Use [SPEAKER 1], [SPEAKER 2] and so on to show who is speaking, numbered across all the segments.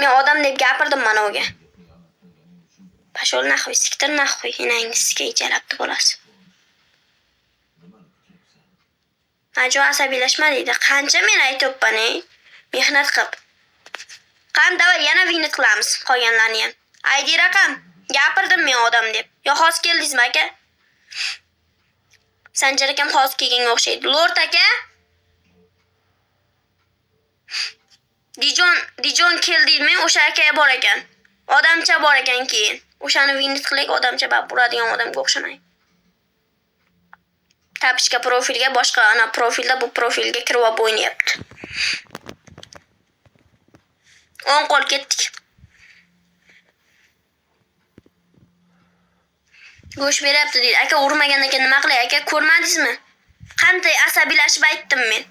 [SPEAKER 1] Men odam deb gapirdim mana uga. Пошёл нахуй, siktir нахуй, enangni sikay jalabdi bolasi. Najo asabiylashma deydi. Qancha men aytyapman, ey? Mehnat qilib. Qani давай yana vinit qilamiz qolganlarni ham. ID raqam. Gapirdim men odam deb. Yo hozir keldingizmi aka? Sanjar akam hozir kelganga o'xshaydi. Lord aka? Dijon keldingmi? O'sha aka bor ekan. Odamcha bor ekan keyin. O'shani vinit qilaylik, odamcha bab uradigan odamga o'xshamay. Tapishka profilga boshqa ana profilda bu profilga kirib olib o'ynayapti. O'ng qo'l ketdik. Go'sht beryapti deydi. Aka urmagandan keyin nima qilay? Aka ko'rmadingizmi? Qanday asabiylashib aytdim men.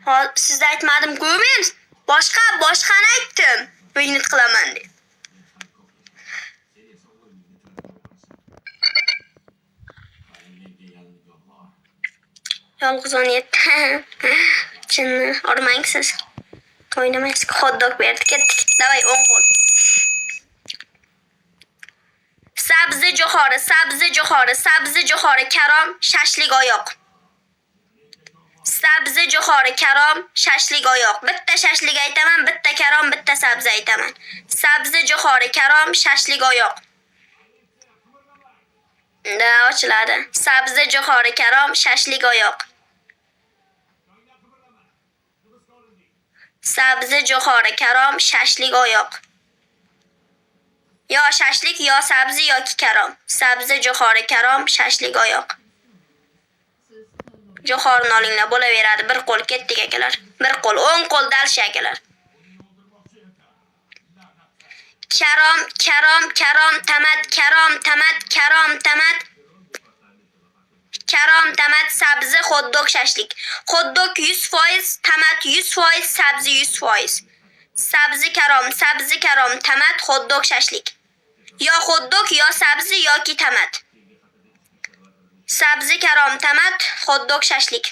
[SPEAKER 1] Hozir sizda aytmadim-ku men. Boshqani aytdim. Vinit qilaman deb. Yolg'iz 17. Chinni urmang siz. O'ynamaysiz. Hot-dog berdi. Ketdik. Давай o'ng qo'l. Sabzi jo'xori, sabzi jo'xori, sabzi jo'xori, karom, shashlik oyoq. Sabzi jo'xori, karom, shashlik oyoq. Bitta shashlik aytaman, bitta karom, bitta sabzi aytaman. Sabzi jo'xori, karom, shashlik oyoq. Da ochiladi. Sabzi jo'xori, karom, shashlik oyoq. Sabzi jo'xori, karom, shashlik oyoq. Yo shashlik, yo sabzi yoki karom. Sabzi jo'xori, karom, shashlik oyoq. Jo'xorini olinglar, bo'laveradi. Bir qo'l ketdik akalar. Bir qo'l, o'ng qo'l dalshi akalar. Karom, karom, karom, tamat, karom, tamat, karom, tamat. Karom, tamat, sabzi, hot-dog, shashlik. Hot-dog 100%, tamat 100%, sabzi 100%. Sabzi karom, sabzi karom, tamat, hot-dog, shashlik. Yo hot-dog, yo sabzi yoki tamat. Sabzi karom, tamat, hot-dog, shashlik.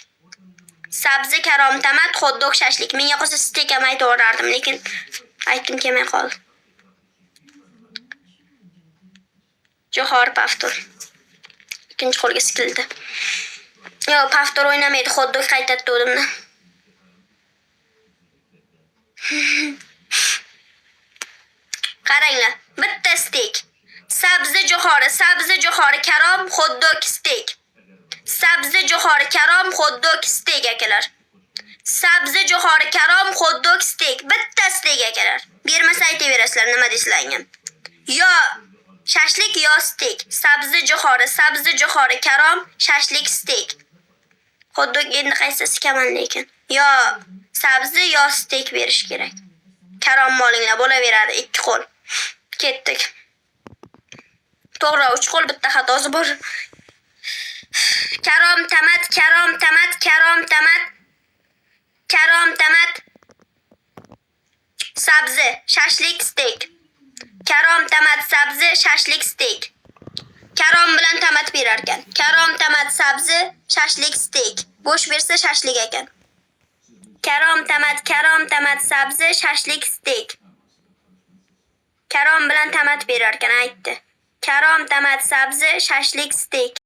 [SPEAKER 1] Sabzi karom, tamat, hot-dog, shashlik. Menga qolsa steak ham aytaverardim, lekin aytdim kelmay qoldi. Jo'xori paftor. Ikkinchi qo'lga sikildi. Yo, paftor o'ynamaydi, hot-dog qaytatdi o'zimdan. Qaranglar, bitta steak. Sabzi jo'xori, sabzi jo'xori, karom, hot-dog, steak. Sabzi jo'xori, karom, hot-dog, steak akalar. Sabzi jo'xori, karom, hot-dog, steak. Bitta steak akalar. Bermasa aytaverasizlar, nima deysizlar. Yo shashlik yo steak. Sabzi jo'xori, sabzi jo'xori, karom, shashlik, steak. Hot-dog endi qaysisi kaman lekin. Yo sabzi yo steak berish kerak. Karom olinglar, bo'laveradi, ikki qo'l. Ketdik. To'g'ri, 3 qo'l bitta xatosi bor. Karom, tamat, karom, tamat, karom, tamat. Karom, tamat. Sabzi, shashlik, steak. Karom, tamat, sabzi, shashlik, steak. Karom bilan tamat berar ekan. Karom, tamat, sabzi, shashlik, steak. Go'sht bersa shashlik ekan. Karom, tamat, karom, tamat, sabzi, shashlik, steak. Karom bilan tamat berar ekan aytdi. Karom, tamat, sabzi, shashlik, steak.